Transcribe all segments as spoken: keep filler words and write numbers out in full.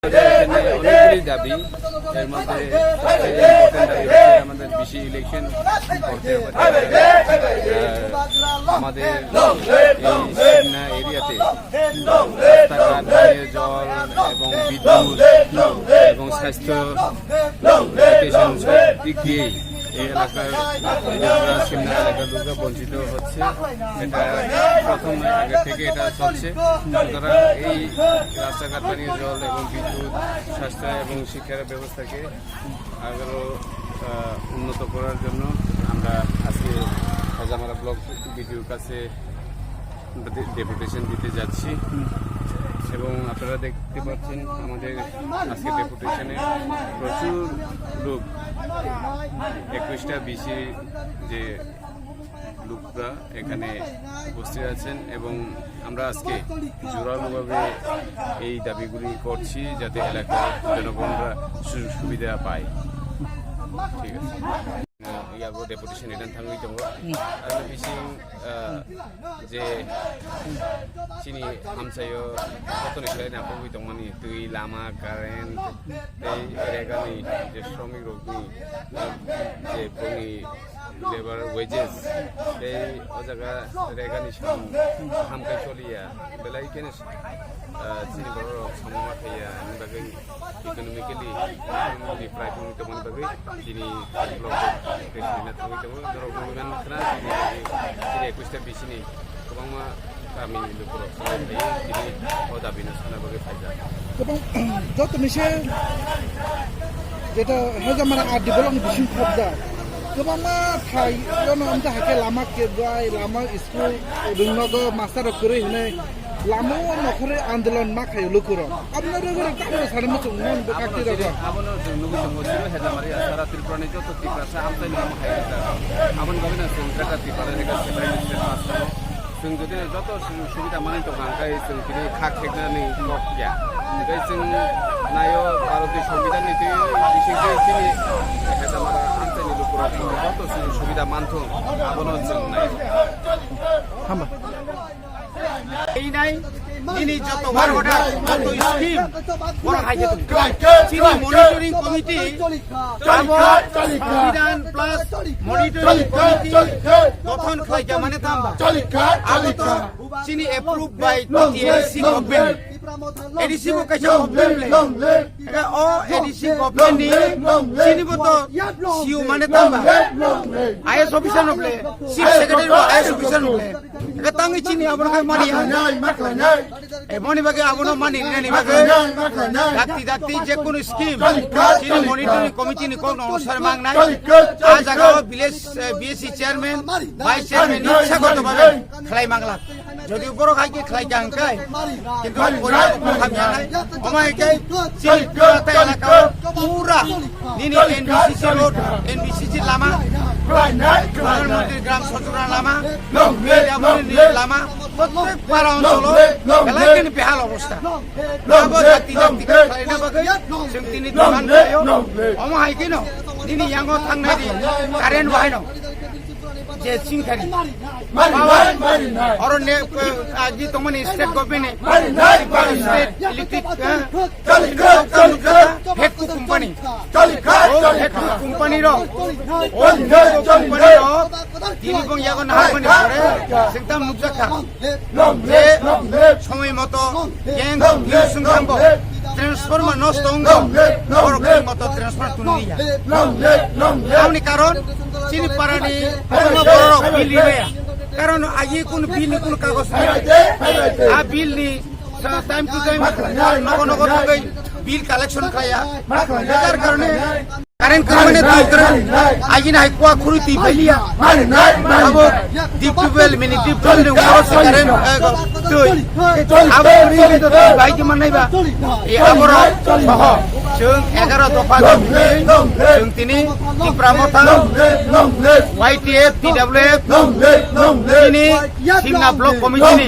এখানে অনেকগুলি দাবি, এর মধ্যে সবচেয়ে ইম্পর্টেন্ট দাবি হচ্ছে আমাদের বিসি ইলেকশন করতে হবে। আহ, আমাদের এই সিমনা এরিয়াতে রাস্তাঘাট, পানীয় জল এবং বিদ্যুৎ এবং স্বাস্থ্য, এডুকেশন সব দিক দিয়েই এই এলাকার, এই যে পুরা সিমনা এলাকার লোকরা বঞ্চিত হচ্ছে। এটা প্রথম নয়, আগে থেকে এটা চলছে। সুতরাং এই রাস্তাঘাট, পানীয় জল এবং বিদ্যুৎ, স্বাস্থ্য এবং শিক্ষার ব্যবস্থাকে আরও, আহ, উন্নত করার জন্য আমরা আজকে হাজামারা ব্লক বিডিওর কাছে ডে-, ডেপুটেশন দিতে যাচ্ছি। এবং আপনারা দেখতে পাচ্ছেন, আমাদের আজকে ডেপুটেশনে প্রচুর লোক, একুশটা বিসি যে লোকরা এখানে উপস্থিত আছেন, এবং আমরা আজকে জোরালোভাবে এই দাবিগুলি করছি, যাতে এলাকার জনগণরা সুযোগ সুবিধা পায়। ঠিক আছে। Yago deputation idan thangwi tongo. Aro bising, ah, je chini hamsayo joto ni slai nangkukgwi tongmani twi, lama, current, tei regani je sromik rokni, ah, je bongni labour wages tei o jaga regani samung kaham khe choliya, belai kheno, ah, chini borok rok samung ma khaiya, ani bagwi economically, economically problem tongmani bagwi chini block president thangwi tongo. Norok nugwi mankha na chini, chini ekwis ta bisini kwbangma kamini lukurok chini o dabino sana bagwi phaijak. Kwbang, joto ni se jeta hejamara R D block ni bising khobjak. Kwbangma thai, yono amta haikhe lama kebrai, lama school, rwngnogo master rok kwrwi hwnwi. Lama o nokhorwi andolon ma khaio lukurok. Aboni rwgwi rok tamo sani muchung mon bwkhak twi rogo. Abono chwng nugwi tongo, chwng hejamari asara Tripura ni joto Tiprasa amchaini omo hai rijak. Aboni bagwi no chwng Greater Tipraland ni separatist state pass khaio. Chwng jodi no joto chwng subida manwi tongkha, hwnkhe chwng tini kha kheknani kok ya. Hwnkhe chwng naio Bharatiya Songbidan ni twi bisingtwi chini hejamara amchaini lukurok joto chwng subida manthung, abono chwng naio. Hamba. Ei nai, nini joto work order, joto scheme, borok hai khe tong. Chini monitoring committee, abo Songbidan plus monitoring committee gothon khlai kha mane tamba. Abo to chini approved by T T A D C government. A D C bo kaisa government le. Eka o A D C government ni chini bo to C U mane tamba. I A S officer no ble, chief secretary bo I A S officer no ble. Eka tangwi chini abono khai mani ya. Eboni bagwi abono mani rinani bagwi. Dakti dakti je kono scheme chini monitoring committee ni kok no onusar mangnai. A jaga o village, eh, B S C chairman, vice chairman ni sagoto bagwi khlai mangla. Jodi borok hai khe khlai kha hwnkhe, kintu poribar bo kham ya nai. Omo hai khe chini Tripura elaka o pura nini N B C C road, N B C C lama, Pradhan Mantri Gram Sajona lama, P W D ni lama, prottek para oncholo belai kheno behal obostha. Abo jati jati khe khlaina bagwi chwng tini demand khlaio. Omo hai kheno nini yango thangnai di current bo haino. Je chingkhari. Mari, mari, mari, mari. Oro ne, eh, agi tongmani state government ni. Mari, mari, mari, mari. State electric, eh, Chali kha, chali kha. Hedco company. Chali kha, chali kha. O Hedco company ro. O Hedco company ro. Tini bong yago nahar mani pore. Sengtam nukjak kha. Long live, long live. Somoi moto, yang, news sung thambo, transformer nosto wngkha, borok ni moto transformer twnwi ya. Long live, long live. Aboni karon, chini parani, borok bill rimaya. Karon, agi kun bill ni kun kagos ni. A bill ni, sa, time to time, nogo nogo thangwi bill collection khlaiya. Jar karone, Current kwrwngmani twi kwrwng, agini hai kua khurui twi pailiya. Abo deep tubewell mini deep tubewell ni ungaro se current, eh, twi. Abo twi bai twi mannai ba. E aboro soho. Chwng egaro dopha twi. Chwng tini Tipra Motha, Y T F, T W F, tini Simna Block Committee ni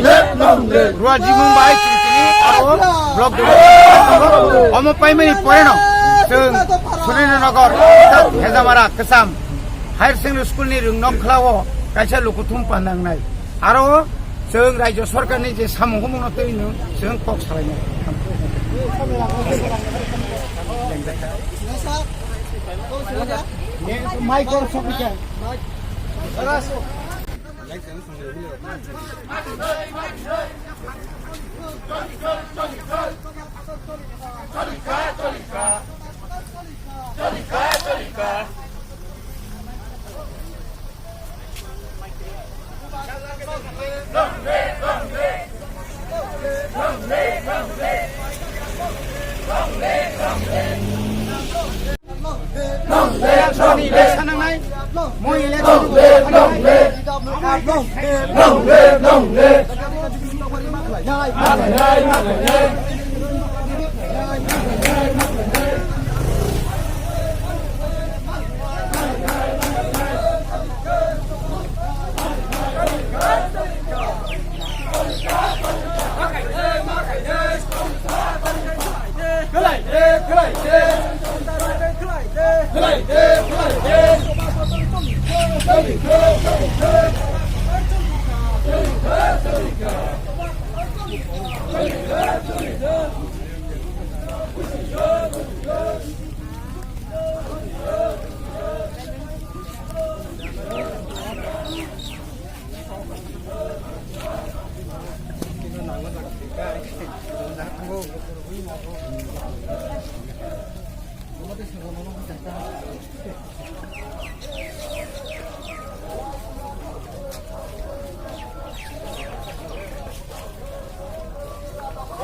Ruaji Mumbai chini aro Block Committee omo paimani poreno chwng Surendra Nagar, Hejamara, Kwcham Higher Secondary School ni rwngnom khlao kaisa lukuthum pandangnai. Aro chwng Rajya Sarkar ni je samung humung no twi no chwng kok salainai. Mic or something. Election sanangnai, moi election sanangnai. Long live, long live.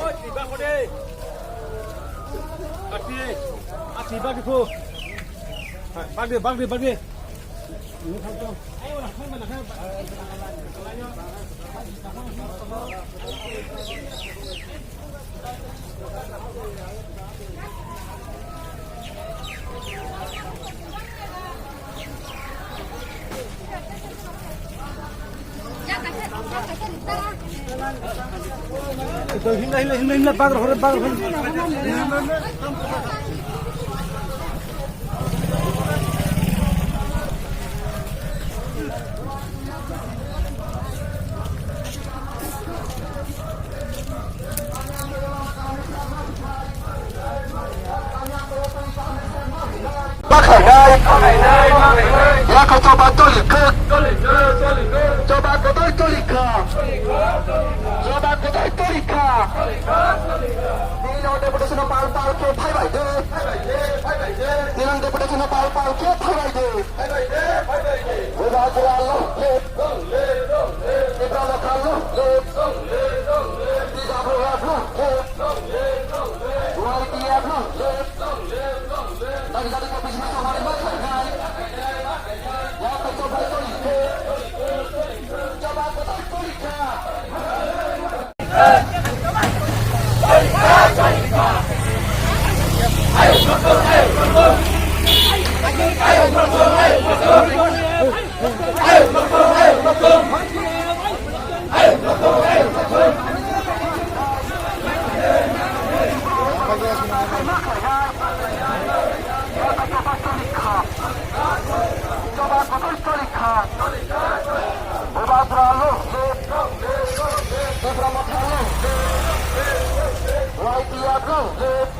Oi, tiba kode. Ati, ati, bagi ko. Bagi, bagi, bagi. Bakhainai. Yakho choba toli kha. Choba kotor toli kha. Choba kotor toli kha. Nini o deputation pal pal khe phaibai de. Nini o deputation pal pal khe phaibai de. Bubagra long live. Tipra Motha long live. T W F long live. Y T F long live. Dagi dagi khe business khamani ma khlainai. Yakho choba toli kha. Choba kotor toli kha. Bubagra long live. Tipra Motha long live. Y T F long live.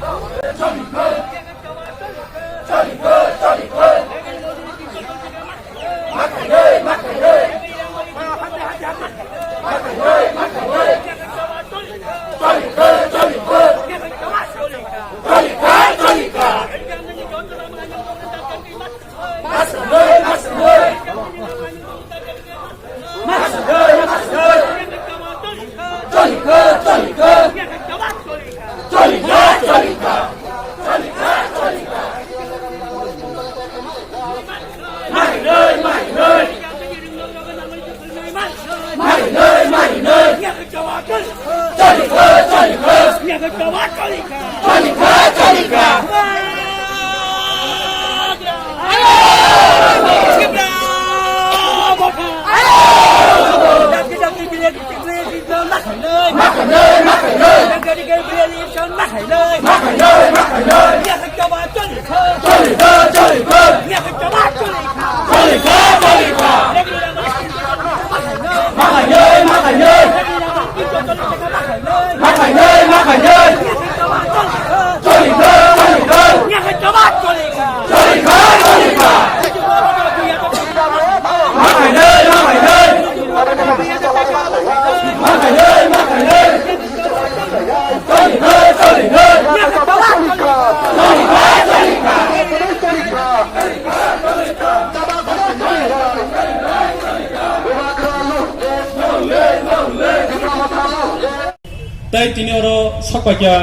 Tini oro sokpakya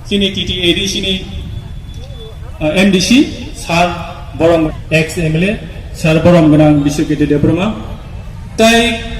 chini T T A D C ni, uh, M D C, Sir Borom, ex M L A, Sir Borom Gwnang Biswakirti Debbarma. Tai